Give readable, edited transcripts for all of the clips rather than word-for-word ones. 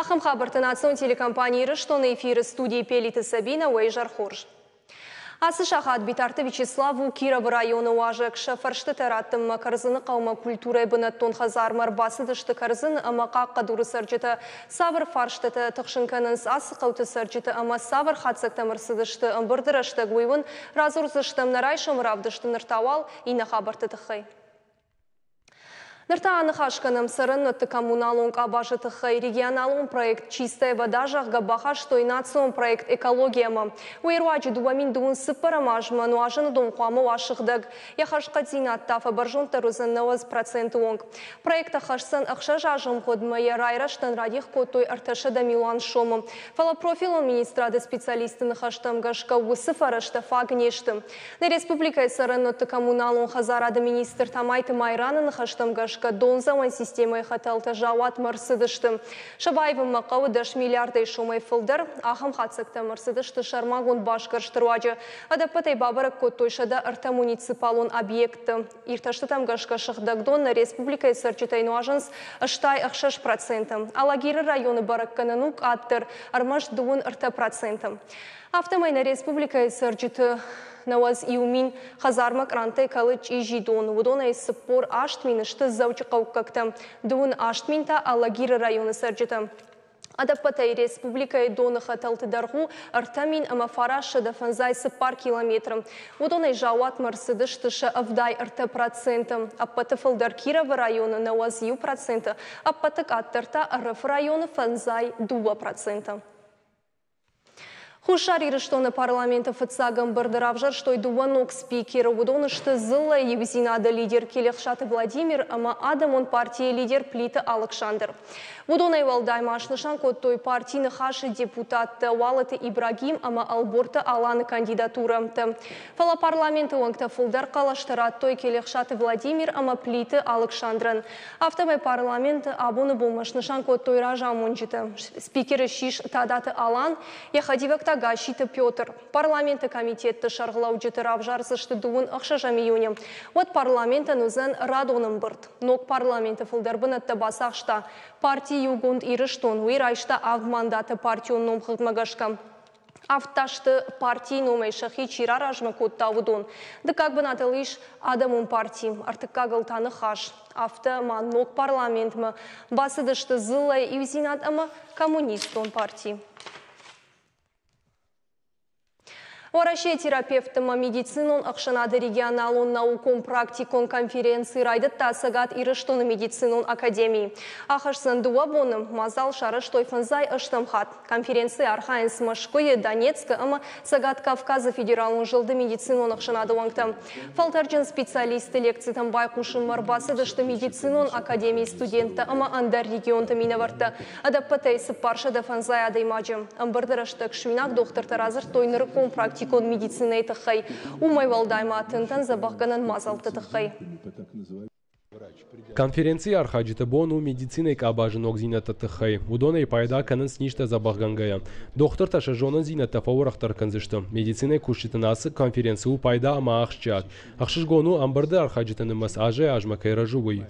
Ахӕм хабӕрттӕ национ телекомпани Ирыстоны эфиры студийы Пелиты Сабинӕ, уӕ изӕр хорз. Ацы сахат Битарты Вячеслав у Кировы районы уазӕг. Сӕ фӕрстытӕ раттынмӕ Кӕрдзыны хъӕумӕ культурӕйы бынӕттон хӕдзармӕ ӕрбацыдысты Кӕрдзыны ӕмӕ Хъахъхъӕдуры цӕрджытӕ. Цавӕр фарстытӕ тыхсын кӕнынц ацы хъӕуты цӕрджыты ӕмӕ цавӕр хатдзӕгтӕм ӕрцыдысты ӕмбырды рӕстӕг, уый уын радзурдзыстӕм нӕ райсомы равдысты, ныр та уал иннӕ хабӕртты тыххӕй. Ныр та аныхас кӕнӕм цӕрӕнуӕтты коммуналон къабазы тыххӕй. Регионалон проект «Чистая вода», зӕгъгӕ, бахастой национ проект «Экология-мӕ». Уый руаджы 2024 азмӕ нуазыны дон хъуамӕ уа сыгъдӕг. Йӕ хӕрзхъӕддзинад та фӕбӕрзонддӕр уыдзӕн 90% онг. Проект ӕххӕсдзӕн 6 азы ӕмгъуыдмӕ, йӕ райрӕзтӕн радих кодтой 300 милуан сомы. Фӕлӕ профилон министрады специалистты ныхӕстӕм гӕсгӕ уыцы фӕрӕзтӕ фаг не сты. Нӕ республикӕйы цӕрӕнуӕтты коммуналон хӕдзарады министр Тамайты Майраны ныхӕстӕм гӕсгӕ дондзӕуӕн системӕйы хӕтӕлтӕ заууатмӕ ӕрцыдысты. Сӕ баивынмӕ хъӕуы 10 миллиардӕй сомӕй фылдӕр. Ахӕм хатдзӕгтӕм ӕрцыдысты сӕрмагонд басгӕрсты руаджы. Ӕдӕппӕтӕй бабӕрӕг кодтой 103 муниципалон объекты. Иртӕстытӕм гӕсгӕ сыгъдӕг дон нӕ республикӕйы цӕрджытӕй нуазынц 66%. Алагиры районы бӕрӕггӕнӕн у къаддӕр, ӕрмӕст 33%. Афтӕмӕй нӕ республикӕйы цӕрджыты 91 000 хӕдзармӕ кърантӕй кӕлы чъизи дон. Уыдонӕй 48 000 сты дзӕуджыхъӕуккӕгтӕ, 38 000 та Алагиры районы цӕрджытӕ. Ӕдӕппӕтӕй республикӕйы доны хӕтӕлты дӕргъ у 3954 километры. Уыдонӕй заууатмӕ ӕрцыдысты сӕ 73%. Ӕппӕты фылдӕр Кировы районы 91%, ӕппӕты къаддӕр та Ӕрӕфы районы 52%. Хуссар Ирыстоны парламенты фыццаг ӕмбырды равзӕрстой дыууӕ ног спикеры. Уыдон сты Дзыллӕйы иудзинады лидер Келехсаты Владимир ӕмӕ Адӕмон партийы лидер Плиты Алыксандр. Уыдонӕй уӕлдай ма снысан кодтой парти Ныхасы депутаттӕ Уалыты Ибрагим ӕмӕ Ӕлборты Аланы кандидатурӕтӕ. Фӕлӕ парламенты уӕнгтӕ фылдӕр хъӕлӕстӕ радтой Келехсаты Владимир ӕмӕ Плиты Алыксандрӕн. Афтӕмӕй парламенты абоны бонмӕ снысан кодтой разамонджытӕ. Спикер ссис Тадаты Алан, йӕ хӕдивӕг та Гасситы Петр. Парламенты комитетты сӕргълӕуджыты равзардзысты 26 июны. Уӕд парламентӕн уыдзӕн радон ӕмбырд. Ног парламенты фылдӕр бынӕттӕ бацахста парти Иугонд Ирыстон. Уый райста авд мандаты партион номхыгъдмӕ гӕсгӕ. Афтӕ сты, партийы номӕй сӕхи чи раразмӕ кодта, уыдон. Дыккаг бынатыл ис Адӕмон парти, ӕртыккагыл та Ныхас. Афтӕ ма ног парламентмӕ бацыдысты Дзыллӕйы иудзинад ӕмӕ Коммунистон парти. Уӕрӕсейы терапевтты ӕмӕ медицинон ӕхсӕнады регионалон наукон-практикон конференци райдыдта Цӕгат Ирыстоны медицинон академийы. Ахӕсдзӕн дыууӕ боны. Мадзал сарӕзтой фӕндзай ӕстӕм хатт. Конференцийы архайынц Мӕскуыйы, Донецкы ӕмӕ Цӕгат Кавказы федералон зылды медицинон ӕхсӕнады уӕнгтӕ. Фӕлтӕрджын специалистты лекцитӕм байхъусынмӕ ӕрбацыдысты медицинон академийы студенттӕ ӕмӕ ӕндӕр регионты минӕвӕрттӕ. Ӕдӕппӕтӕй 450 адӕймаджы. Ӕмбырды рӕстӕг суинаг дохтыртӕ радзырдтой нырыккон практикон медицинӕйы тыххӕй. Уымӕй уӕлдай ма тынтӕн дзӕбӕхгӕнӕн мадзӕлтты тыххӕй. Конференцийы архайджыты бон у медицинӕйы къабазы ногдзинӕдты тыххӕй. Уыдонӕй пайда кӕнынц низтӕ дзӕбӕхгӕнгӕйӕ. Дохтыртӕ сӕ зонындзинӕдтӕ фӕуӕрӕхдӕр кӕндзысты. Медицинӕйы кусджытӕн ацы конференци у пайда ӕмӕ ахсджиаг. Ӕхсызгон у, ӕмбырды архайджыты нымӕц азӕй-азмӕ кӕй рӕзы, уый.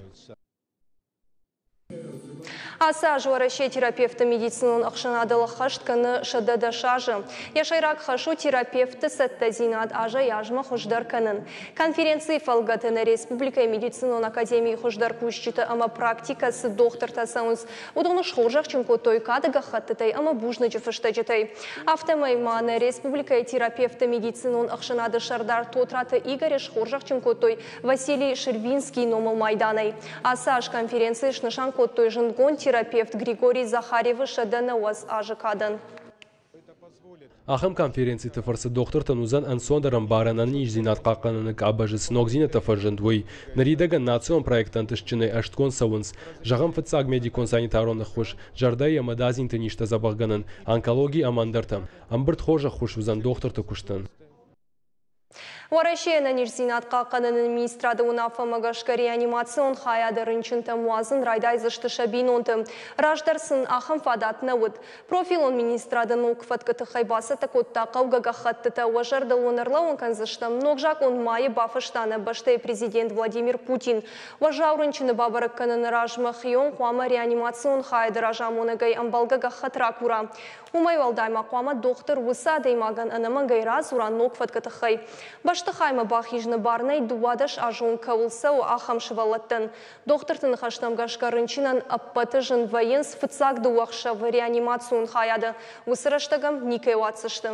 Ацы аз Уӕрӕсейы терапевтты медицинон ӕхсӕнадыл ӕххӕст кӕны 110 азы. Йӕ сӕйраг хӕс у терапевтты цӕттӕдзинад азӕй-азмӕ хуыздӕр кӕнын. Конференцийы фӕлгӕты нӕ республикӕйы медицинон академийы хуыздӕр кусджыты ӕмӕ практикӕ цы дохтыртӕ цӕуынц, уыдоны схорзӕхджын кодтой кады гӕххӕттытӕй ӕмӕ бузныджы фыстӕджытӕй. Афтӕмӕй ма нӕ республикӕйы терапевтты медицинон ӕхсӕнады сӕрдар Тотраты Игоры схорзӕхджын кодтой Василий Шервинскийы номыл майданӕй. Ацы аз конференцийы снысан кодтой зындгонд терапевт Григорий Захаревы 190 азы кадӕн. Ахӕм конференциты фӕрцы дохтыртӕн уыдзӕн ӕнцондӕр ӕмбарӕн ӕнӕниздзинад хъахъхъӕныны къабазы цы ногдзинӕдтӕ фӕзынд, уый. Ныридӕгӕн национ проекттӕ ӕнтыстджынӕй ӕстгонд цӕуынц. Зӕгъӕм, фыццаг медикон-санитарон ӕххуыс, зӕрдӕйы ӕмӕ дадзинты низтӕ дзӕбӕхгӕнӕн, онкологи ӕмӕ ӕндӕртӕ. Ӕмбырд хорз ӕххуыс уыдзӕн дохтырты куыстӕн. Уӕрӕсейы ӕнӕниздзинад хъахъхъӕныны министрады уынаффӕмӕ гӕсгӕ реанимацион хайады рынчынтӕм уадзын райдайдзысты сӕ бинонты. Раздӕр сын ахӕм фадат нӕ уыд. Профилон министрады ног фӕткы тыххӕй бацӕттӕ кодта хъӕугӕ гӕххӕттытӕ. Уӕ зӕрдыл уын ӕрлӕууын кӕндзыстӕм, ног закъон майы бафыста нӕ бӕстӕйы президент Владимир Путин. Уӕззау рынчыны бабӕрӕг кӕныны размӕ хион хъуамӕ реанимацион хайады разамонӕгӕй ӕмбӕлгӕ гӕххӕтт ракура. Уымӕй уӕлдай ма хъуамӕ дохтыр уыцы адӕймагӕн ӕнӕмӕнгӕй радзура ног фӕткы тыххӕй. Бӕстыхаймӕ бахизыны бар нӕй 12 азы онг кӕуыл цӕуы, ахӕм сывӕллӕттӕн. Дохтырты ныхӕстӕм гӕсгӕ рынчынӕн ӕппӕты зын вӕййынц фыццаг дыууӕ хсӕвы реанимацион хайады. Уыцы рӕстӕг ӕм никӕй уадздзысты.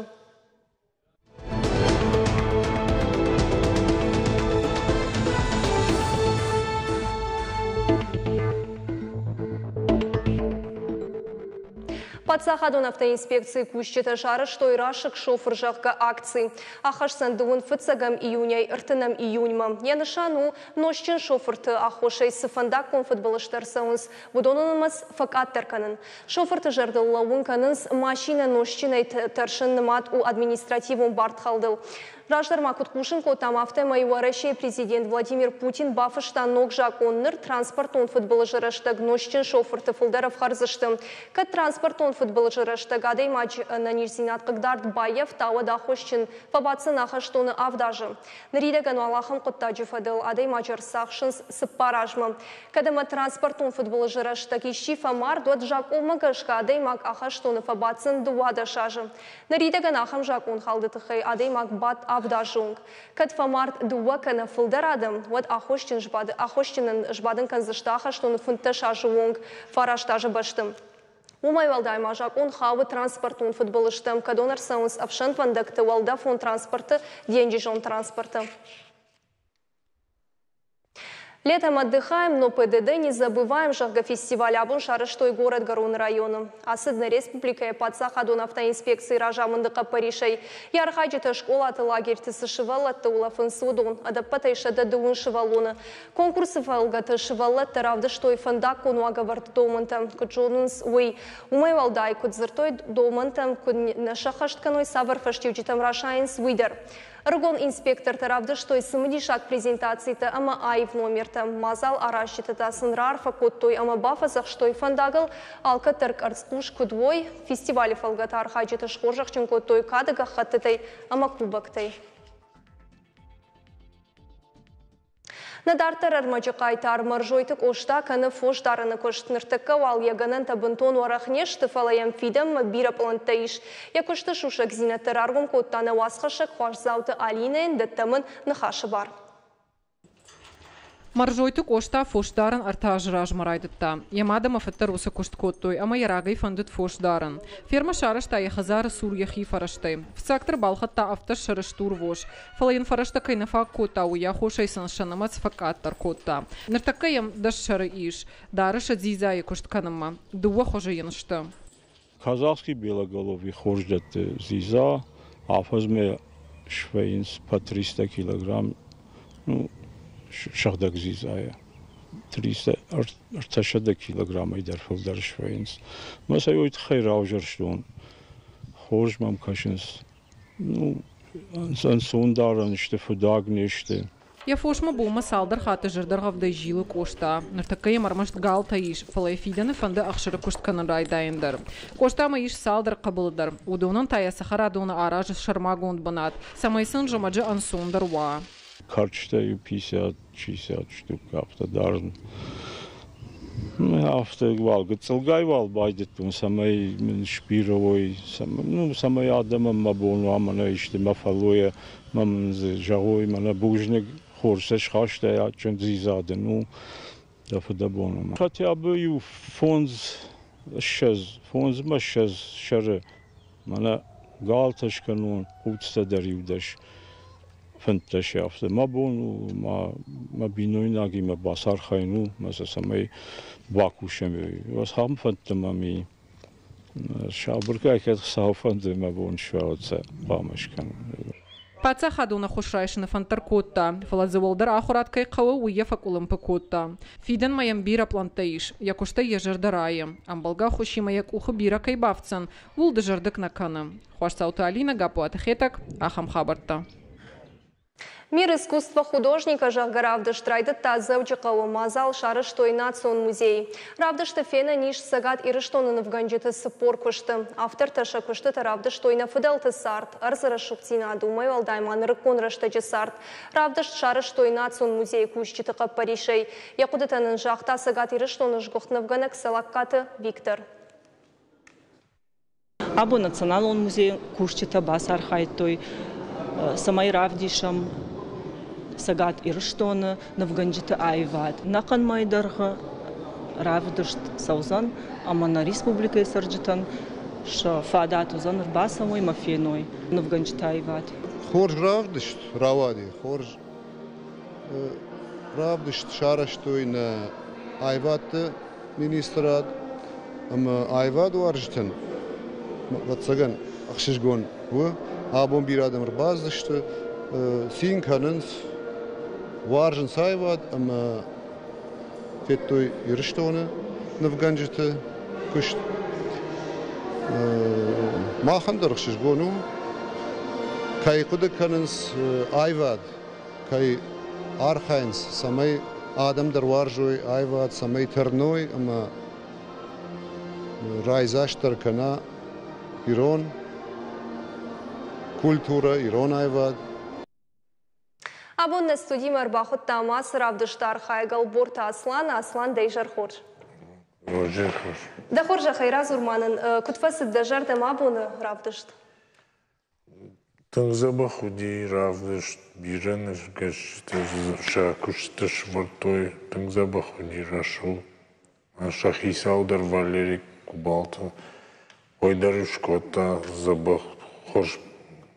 Паддзахадон автоинспекцийы кусджытӕ сарӕзтой расыг шофыр, зӕгъгӕ, акци. Ахӕсдзӕн дыууын фыццӕгӕм июнӕй ӕртынӕм июньмӕ. Йӕ нысан у, нозтджын шофырты аххосӕй цы фӕндаггон фыдбылызтӕ ӕрцӕуынц, уыдоны нымӕц фӕкъаддӕр кӕнын. Шофырты зӕрдыл лӕууын кӕнынц, машинӕ нозтджынӕй тӕрсын нымад у административон бардхӕлдыл. Раздӕр ма куыд хъусын кодтам, афтӕмӕй Уӕрӕсейы президент Владимир Путин бафыста ног закъон. Ныр транспортон фыдбылызы рӕстӕг нозтджын шофырты фылдӕр ӕфхӕрдзысты. Кӕд транспортон фыдбылызы рӕстӕг адӕймаджы ӕнӕниздзинад хъыгдард баййӕфта, уӕд аххосджын фӕбаддзӕн ахӕстоны авд азы. Ныридӕгӕн уал ахӕм хъуыддаджы фӕдыл адӕймаджы ӕрцахсынц цыппар азмӕ. Кӕд ӕмӕ транспортон фыдбылызы рӕстӕг исчи фӕмард, уӕд закъонмӕ гӕсгӕ адӕймаг ахӕстоны фӕбаддзӕн 12 азы. Ныридӕгӕн ахӕм закъонхӕлды тыххӕй адӕймаг бадт авд азы онг. Кӕд фӕмард дыууӕ кӕнӕ фылдӕр адӕм, уӕд аххосджын сбады, аххосджынӕн сбадын кӕндзысты ахӕстоны 15 азы онг, фараст азы бӕсты. Уымӕй уӕлдай ма закъон хауы транспортон фыдбылызтӕм, кӕдон ӕрцӕуынц ӕфсӕнвӕндӕгты, уӕлдӕфон транспорты, денджызон транспорты. Летом отдыхаем, но ПДД не забываем, зӕгъгӕ, фестиваль абон сарӕзтой Горӕтгӕроны районы. Ацыд нӕ республикӕйы паддзахадон автоинспекцийы разамынды хъӕппӕрисӕй. Йӕ архайджытӕ скъолаты лагерьты цы сывӕллӕтты улӕфынц, уыдон, ӕдӕппӕтӕй 120 сывӕллоны. Конкурсы фӕлгӕты сывӕллӕттӕ равдыстой фӕндаггон уагӕвӕрд домӕнтӕ, куыд зонынц, уый. Уымӕй уӕлдай, куыд дзырдтой, домӕнтӕм куыд нӕ сӕххӕст кӕной, цавӕр фӕстиуджытӕм расайынц, уый дӕр. Ӕрыгон инспектортӕ равдыстой цымыдисаг презентацитӕ ӕмӕ аив номертӕ. Мадзал аразджытӕ та сын раарфӕ кодтой ӕмӕ бафӕдзӕхстой, фӕндагыл алкӕддӕр къӕрцхъус куыд уой. Фестивалы фӕлгӕты архайджыты схорзӕхджын кодтой кады гӕххӕттытӕй ӕмӕ кубоктӕй. Нӕ дарддӕр ӕрмӕджы хъайтар Мӕрзойты Къоста кӕны фосдарыны куыст. Ныртӕккӕ уал йӕ гӕнӕнтӕ бынтон уӕрӕх не сты, фӕлӕ йӕм фидӕнмӕ бирӕ пълӕнттӕ ис. Йӕ куысты сусӕгдзинӕдтӕ раргом кодта нӕ уацхӕссӕг Хуасдзауты Алинӕйӕн, дӕттӕм ын ныхасы бар. Мӕрзойты Къоста фосдарын ӕртӕ азы размӕ райдыдта. Йӕ мад ӕмӕ фыд дӕр уыцы куыст кодтой ӕмӕ йӕ рагӕй фӕндыд фос дарын. Фермӕ сарӕзта йӕ хӕдзары цур йӕхи фӕрӕзтӕй. Фыццагдӕр балхӕдта ӕвддӕс сӕры стурвос, Фӕлӕ йын фӕрӕзтӕ кӕй нӕ фаг кодта, уый аххосӕй сын сӕ нымӕц фӕкъаддӕр кодта. Ныртӕккӕ йӕм дӕс сӕры ис. Дары сӕ дзидзайы куыст кӕнынмӕ. Дыууӕ хуызы йын сты. Казахский белоголовый хорз дӕтты дзидза, афӕдзмӕ свӕййынц по 300 килограмм, ну, сыгъдӕг дзидзайӕ. 300 300 килограммӕй дӕр фылдӕр свӕййынц. Мӕ сӕ уый тыххӕй равзӕрстон. Хорз мӕм кӕсынц. Ну, ӕнцондарӕн сты, фыдаг не сты. Йӕ фосмӕ бонмӕ цалдӕр хатты зӕрдӕргъӕвдӕй зилы Къоста. Ныртӕккӕ йӕм ӕрмӕст галтӕ ис, фӕлӕ йӕ фидӕны фӕнды ӕхсыры куыст кӕнын райдайын дӕр. Къостамӕ ис цалдӕр хъыбылы дӕр. Уыдонӕн та йӕ цӕхӕрадоны аразы сӕрмагонд бынат, цӕмӕй сын зымӕджы ӕнцондӕр уа. Кӕрчытӕ-иу 50-60 штук афтӕ дарын. Афтӕ уал гыццылгай уал байдыдтон, цӕмӕй мын сбирӕ уой, ну, цӕмӕй адӕмӕн мӕ бон уа мӕнӕ исты мӕ фӕллойӕ, мӕ мын дзы зӕгъой, мӕнӕ бузныг, хорз сӕ схастай адджын дзидза дын у дӕ фыдӕбон. Хотя бы иу фондз ссӕдз, фондзмӕ ссӕдз сӕры мӕнӕ галтӕ скӕнон, хъуццытӕ дӕр иу дӕс 15 афтӕ. Мӕ бон у, мӕ бинойнагимӕ бацархайын у, мӕ сӕ цӕмӕй бакусӕм. Ахӕм фӕндтӕ мӕм и. Сабыргай кӕд Хуыцау фӕнды, мӕ бон суа, сӕ хъуамӕ скӕнон. Паддзахадон ӕххуыс райсыны фӕнд дӕр кодта, фӕлӕ дзы уӕлдӕр ахуырад кӕй хъӕуы, уый йӕ фӕкъуылымпы кодта. Фидӕнмӕ йӕм бирӕ пълӕнттӕ ис, йӕ куыстӕй йӕ зӕрдӕ райы. Ӕмбӕлгӕ ӕххуысимӕ йӕ къухы бирӕ кӕй бафтдзӕн, ууыл дызӕрдыг нӕ кӕны. Хуасдзауты Алинӕ, Гаппуаты Хетӕг, ахӕм хабӕрттӕ. Мир искусства художника, зӕгъгӕ, равдыст райдыдта Дзӕуджыхъӕуы. Мадзал сарӕзтой Национ музейы. Равдысты фенӕн ис Цӕгат Ирыстоны нывгӕнджыты 40 куысты. Автортӕ сӕ куыстытӕ равдыстой нӕ фыдӕлты цард, ӕрдзы рӕсугъддзинад, уымӕй уӕлдай ма нырыккон рӕстӕджы цард. Равдыст сарӕзтой Национ музейы кусджыты хъӕппӕрисӕй. Йӕ хъуыдытӕ нын загъта Цӕгат Ирыстоны сгуыхт нывгӕнӕг Цӕлӕгкаты Виктор. Абон Националон музейы кусджытӕ бацархайдтой, цӕмӕй равдисӕм Цӕгат Ирыстоны нывгӕнджыты аивад. Ӕнӕхъӕн мӕйы дӕргъы равдыст цӕудзӕн ӕмӕ нӕ республикӕйы цӕрджытӕн сӕ фадат уыдзӕн ӕрбацӕуой ӕмӕ феной нывгӕнджыты аивад. Хорз равдыст рауади, хорз равдыст сарӕзтой нӕ аивӕдты министрад ӕмӕ аивадуарзджытӕн, ӕвӕццӕгӕн, ӕхсызгон у. Абон бирӕ адӕм ӕрбацыдысты, цин кӕнынц, уарзынц аивад ӕмӕ федтой Ирыстоны нывгӕнджыты куыст. Махӕн дӕр ӕхсызгон у, кӕй хъуыды кӕнынц аивад, кӕй архайынц, цӕмӕй адӕм дӕр уарзой аивад, цӕмӕй тырной ӕмӕ райдзастдӕр кӕна ирон культурӕ, ирон аивад. Абон нӕ студимӕ ӕрбахуыдтам ацы равдысты архайӕг Ӕлборты Аслан. Аслан, дӕ изӕр хорз. Изӕр хорз. Дӕ хорзӕхӕй, радзур ма нын, куыд фӕцыд дӕ зӕрдӕмӕ абоны равдыст? Тынг дзӕбӕх уыди равдыст, бирӕ нывгӕсджытӕ сӕ куыстытӕ сӕвӕрдтой, тынг дзӕбӕх уыди, рӕсугъд. Сӕ хицау дӕр Валерий Кубалты, уый дӕр скодта дзӕбӕх, хорз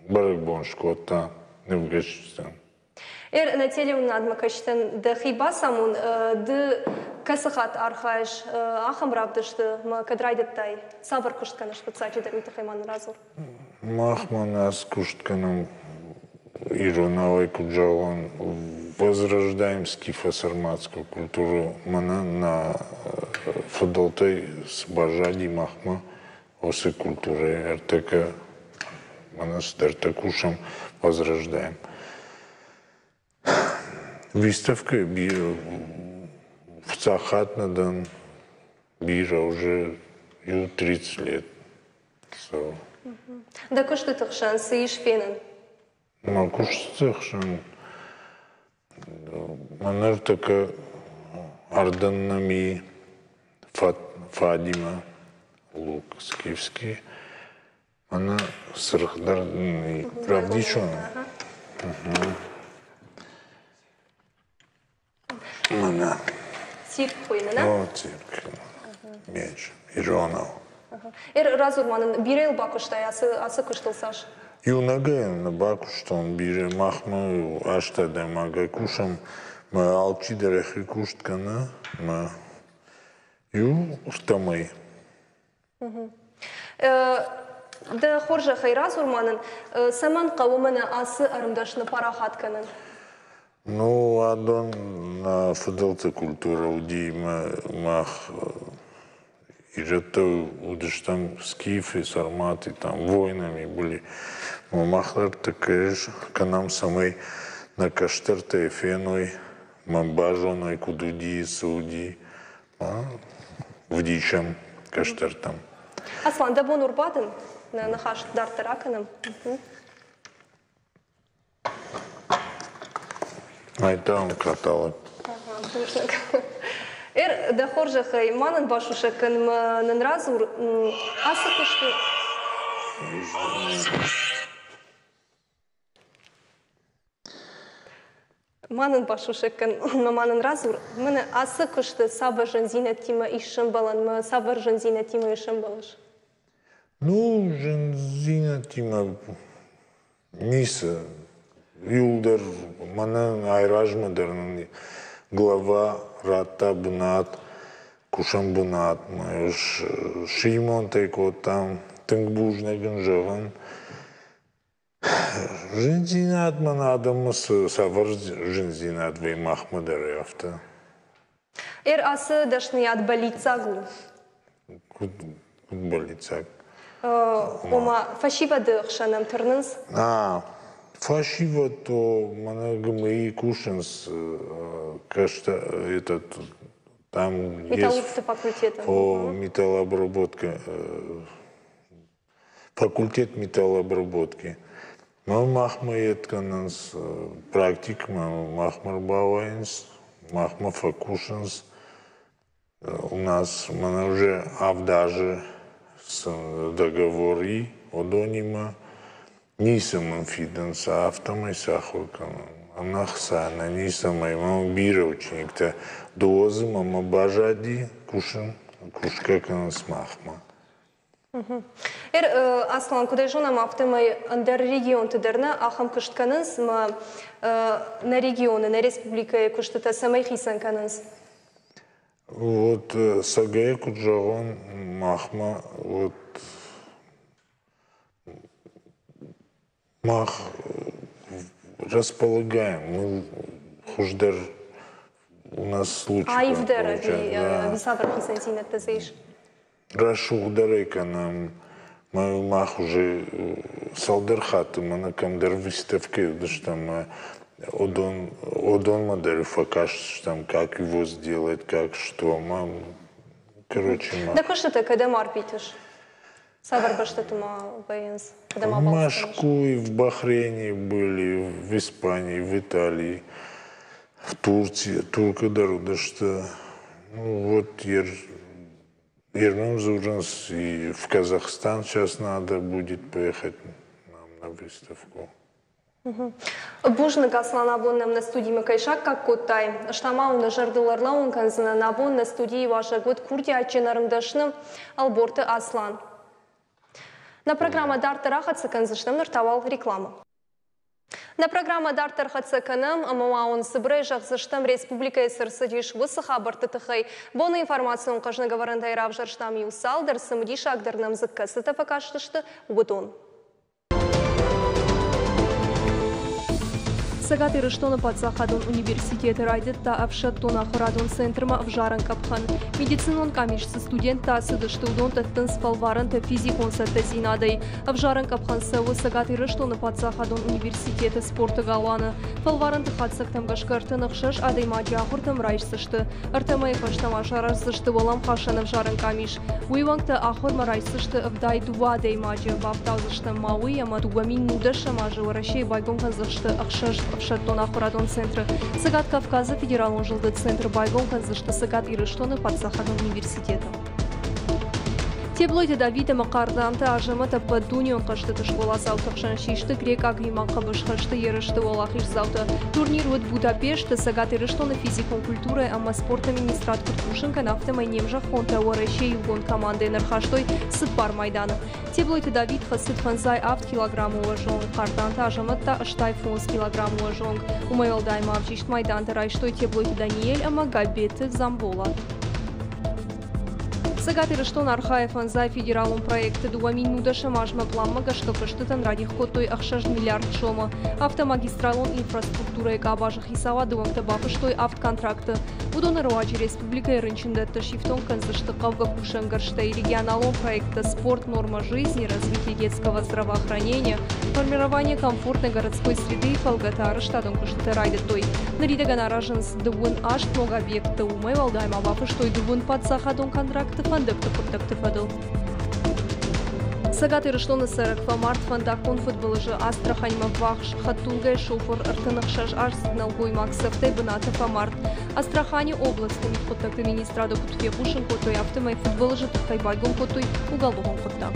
бӕрӕгбон скодта нывгӕсджытӕн. Эр, нӕ телеуынынадмӕ кӕсджытӕн дӕхи бацамон, ды кӕцы хатт архайыс ахӕм равдысты мӕ кӕд райдыдтай? Цавӕр куыст кӕныс фыццаджыдӕр, уый тыххӕй ма нын радзур. Мах мӕнӕ куыст кӕнӕм иронауӕй куыд зӕгъон, возрождаем скифо-сарматскую культуру. Мӕнӕ нӕ фыдӕлтӕй цы баззади махмӕ, уыцы культурӕйы ӕртӕккӕ мӕнӕ цыдӕртӕ кусӕм, возрождаем. Выставкӕ фыццаг хатт нӕ дӕн, бирӕ уже иу 30 лет. So. Дӕ куыстыты хсӕн цы ис фенӕн? Мӕ куыстыты хсӕн мӕ ныртӕккӕ ардӕн нӕм и Фадимӕ лук скифский. Мӕнӕ цыргъдӕр равдисон. Мӕнӕ. Цирк хуыйны, нӕ? О, цирк. Меч. Иронау. Радзур ма нын, бирӕ йыл бакуыстай ацы куыстыл цас? Иунӕгӕй нӕ бакуыстон бирӕ. Махмӕ аст адӕймагӕй кусӕм. Мӕ алчидӕр йӕхи куыст кӕны. Мӕ иу ӕртӕмӕй. Дӕ хорзӕхӕй, радзур ма нын, цӕмӕн хъӕуы мӕнӕ ацы ӕрмдӕсны парахат кӕнын? Ну, адон нӕ фыдӕлты культурӕ уыди, мах ирӕттӕ уыдыстӕм скифы, сарматы, там воинами были. Мах дӕр кӕнӕм, цӕмӕй нӕ кӕстӕртӕ феной, ма базоной, куыд уыди, цы уыди. Вдисӕм кӕстӕртӕм. Аслан, дӕ бон у рбадын? Нӕ ныхас дарддӕр акӕнӕм. Айтам каталог. Эр, дӕ хорзӕхӕй, ма нын басусӕг кӕн мӕ нын радзур, ацы куысты Ма нын басусӕг кӕн, ма нын радзур, мӕнӕ ацы куысты цавӕр зындзинӕдтимӕ ис сӕмбӕлӕн, мӕ цавӕр зындзинӕдтимӕ сӕмбӕлыс? Ну, зындзинӕдтимӕ ницы. Иуылдӕр мӕнӕн айразмӕ дӕр нын глава радта бынат, кусӕн бынатмӕ. Сремонт ӕй кодтам, тынг бузныг ын зӕгъын. Зындзинад мӕн адӕммӕ цы цавӕр зындзинад вӕййы махмӕ дӕр афтӕ. Эр, ацы дӕсныйад бӕллиццаг у? Куыд бӕллиццаг? Ома, фӕсивӕды хсӕн ӕм тырнынц? А, Фӕсивӕд то мӕнӕ ГМИ кусынц кӕстӕ этот там Металлургты факультеты. О, металлообработка, факультет металлообработки. Мӕ махмӕ ед кӕнынц практикмӕ, махмӕ рбауайынц, махмӕ фӕкусынц. У нас мӕнӕ уже авд азы договор и уыдонимӕ. Ницы мын фидынц, афтӕмӕй сӕ ахуыр кӕнын. Ӕнӕ хца, ӕнӕ ницӕмӕй. Мӕ бирӕ учениктӕ. Дыууӕ дзы мӕмӕ баззади кусын, кусгӕ кӕнынц махмӕ. Аслан, куыдӕй зонӕм, афтӕмӕй ӕндӕр регионты дӕр нӕ ахӕм куыст кӕнынц, ӕмӕ нӕ регионы, нӕ республикӕйы куыстытӕ цӕмӕй хицӕн кӕнынц? Вот цӕгӕй куыд зӕгъон, махмӕ вот мах располагаем, мы хуыздӕр у нас лучше. Аивдӕр ӕви цавӕр хицӕндзинӕдтӕ дзы ис? Рӕсугъддӕрӕй кӕнӕм. Мах уже цалдӕр хатты мӕнӕ кӕмдӕр выставкӕйы уыдыстӕм, уыдон, уыдонмӕ дӕр фӕкастыстӕм, как его сделать, как что. Короче, Дӕ куыстытӕ кӕдӕм арвитыс? Цавӕр бӕстӕты ма вӕййынц? Кӕдӕм В Москве, в Бахрейне были, в Испании, в Италии, в Турции. Туркы дӕр уыдысты. Ну вот Ермем дзурынц, и в Казахстан сейчас надо будет поехать нам на выставку. Бузныг, Аслан, абон нӕм нӕ студимӕ кӕй саккаг кодтай. Ӕз та ма уын нӕ зӕрдыл ӕрлӕууын кӕндзынӕн, абон нӕ студийы уазӕг уыд курдиатджын ӕрмдӕсны Ӕлборты Аслан. Нӕ программӕ дарддӕр ахӕццӕ кӕндзыстӕм, ныр та уал рекламӕ. Нӕ программӕ дарддӕр хӕццӕ кӕнӕм ӕмӕ ма уын цыбырӕй зӕгъдзыстӕм республикӕйы цы рцыдис, уыцы хабӕртты тыххӕй. Боны информацион хъӕзныгӕвӕрӕнтӕй равзӕрстам иу цалдӕр, цымыдисагдӕр нӕм дзы кӕцытӕ фӕкастысты, уыдон. Цӕгат Ирыстоны паддзахадон университеты райдыдта ӕфсӕддон ахуырадон центрмӕ ӕвзарӕн къӕпхӕн. Медицинон къамис цы студенттӕ ацыдысты, уыдон дӕттынц фӕлварӕнтӕ физикон цӕттӕдзинадӕй. Ӕвзарӕн къӕпхӕн цӕуы Цӕгат Ирыстоны паддзахадон университеты спорты галуаны. Фӕлварӕнты хатдзӕгтӕм гӕсгӕ 36 адӕймаджы ахуыртӕм райсдзысты. Ӕртӕ мӕйы фӕстӕ ма сараздзысты уӕлӕмхасӕн ӕвзарӕн къамис. Уый уӕнгтӕ ахуырмӕ райсдзысты 72 адӕймаджы. Бафтаудзыстӕм ма уый, ӕмӕ 2019 азы Уӕрӕсейы байгом кӕндзысты ӕхсӕз ӕфсӕддон ахуырадон центры. Цӕгат Кавказы федералон зылды центры байгом кӕндзысты Цӕгат Ирыстоны паддзахадон университеты. Теблойты Давид ӕмӕ Хъарданты Азӕмӕт ӕппӕт дунеон хъӕзтыты скъоладзауты хсӕн систы грекъаг-римаг хъӕбысхӕсты ерысты уӕлахиздзаутӕ. Турнир уыд Будапешты, Цӕгат Ирыстоны физикон культурӕ ӕмӕ спорты министрад куыд хъусын кӕны, афтӕмӕй не мзӕххонтӕ Уӕрӕсейы иугонд командӕйӕн ӕрхастой цыппар майданы. Теблойты Давид хӕцыд 57 килограммы уӕзы онг, Хъарданты Азӕмӕт та 85 килограммы уӕзы онг. Уымӕй уӕлдай ма ӕвзист майдантӕ райстой Теблойты Даниэль ӕмӕ Габеты Дзамболат. Цӕгат Ирыстон архайы фӕндзай федералон проекты 2019 азмӕ пъланмӕ гӕсгӕ куыстытӕн радих кодтой 6 миллиард сомы. Афтӕ магистралон инфраструктурӕйы къабазы хицауады уӕнгтӕ бафыстой авд контракты. Уыдоны руаджы республикӕйы рынчындӕттӕ сифтонг кӕндзысты хъӕугӕ кусӕнгӕрзтӕй регионалон проекттӕ «Спорт. Норма жизни», «Развитие детского здравоохранения», «Формирование комфортной городской среды» фӕлгӕты арӕзтадон куыстытӕ райдыдтой. Ныридӕгӕн аразынц дыууын аст ног объекты, уымӕй уӕлдай ма бафыстой дыууын паддзахадон контракты фӕндӕгты хъуыддӕгты фӕдыл. Цӕгат Ирыстоны цӕрӕг фӕмард фӕндаггон фыдбылызы Астраханьмӕ ввахс хӕдтулгӕйы шофыр 36 аздзыд нӕлгоймаг цӕфтӕй бынаты фӕмард. Астраханы областы мидхъуыддӕгты министрады куыд фехъусын кодтой, афтӕмӕй фыдбылызы тыххӕй байгом кодтой уголовон хъуыддаг.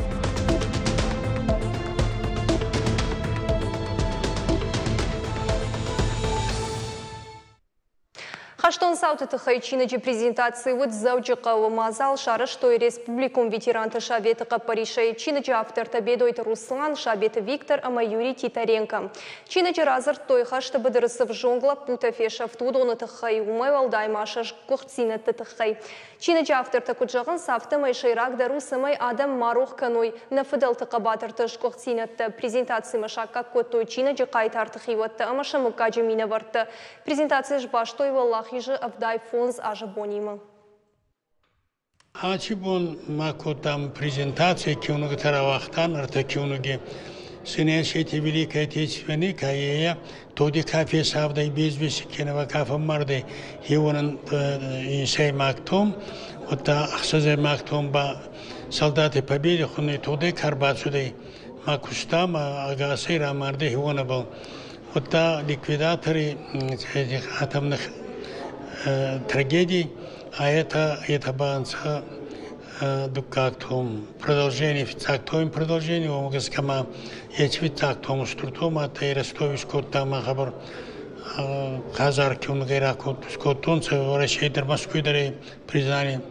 Хӕстон цауты тыххӕй чиныджы презентаци уыд Дзӕуджыхъӕуы. Мадзал сарӕзтой Республикон ветеранты советы хъӕппӕрисӕй. Чиныджы автортӕ Бедойты Руслан, Сабеты Виктор ӕмӕ Юрий Титаренко. Чиныджы радзырдтой, хӕсты быдыры цы взонг лӕппутӕ фесӕфт, уыдоны тыххӕй, уымӕй уӕлдай ма сӕ сгуыхтдзинӕдты тыххӕй. Чиныджы автортӕ куыд зӕгъынц, афтӕмӕй сӕйрагдӕр у, цӕмӕй адӕм ма рох кӕной нӕ фыдӕлты хъӕбатырты сгуыхтдзинӕдтӕ. Презентацимӕ саккаг кодтой чиныджы хъайтарты хиуӕттӕ ӕмӕ сӕ мыггаджы минӕвӕрттӕ. Презентаци сбастой Уӕлахизы 75 азы бонимӕ. Аци бон ма кодтам презентаци, киунугутӕ рауагътан, ӕртӕ киунуги. Сынӕсети Великой Отечественной каея тоди ка фесавдӕй без вести кенӕ ка фӕммардӕй, еуонӕн инсӕймаг том, уӕдта ӕхсӕзӕймаг том ба солдаты Победы хуннӕй тугъдӕй ка рбацудӕй ма куста ма ӕгасӕй рамардӕй хеуонӕбӕл. Уӕдта ликвидаторы этих атомных трагедий, а это ба ӕнцӕ дуккаг том, продолжение, фиццаг том продолжение, уомӕ гӕсгӕ ма еци фиццаг том устур том адтӕй, Ростове скодта ма хабар хъазар киунугӕй ракодтонцӕ, Уӕрӕсей дӕр, Москвй дӕр признали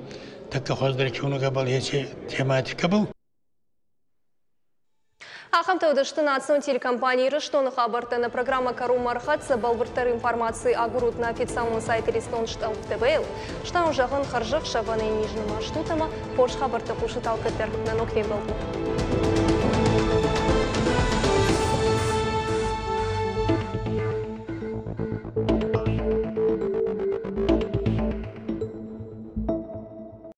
тӕккӕ хуӕздӕр киунугӕбӕл еци тематикӕбӕл. Ахӕмтӕ уыдысты национ телекомпани Ирыстоны хабӕрттӕ. Нӕ программӕ кӕронмӕ ӕрхӕццӕ. Бӕлвырддӕр информаци агурут на официалон сайт Иристон Штълф ТВ-йыл. Стӕм зӕгъын хӕрзӕхсӕвӕнӕй низ нымӕстут ӕмӕ хорз хабӕрттӕ хъусут алкӕддӕр. Нӕ ног фембӕлдмӕ.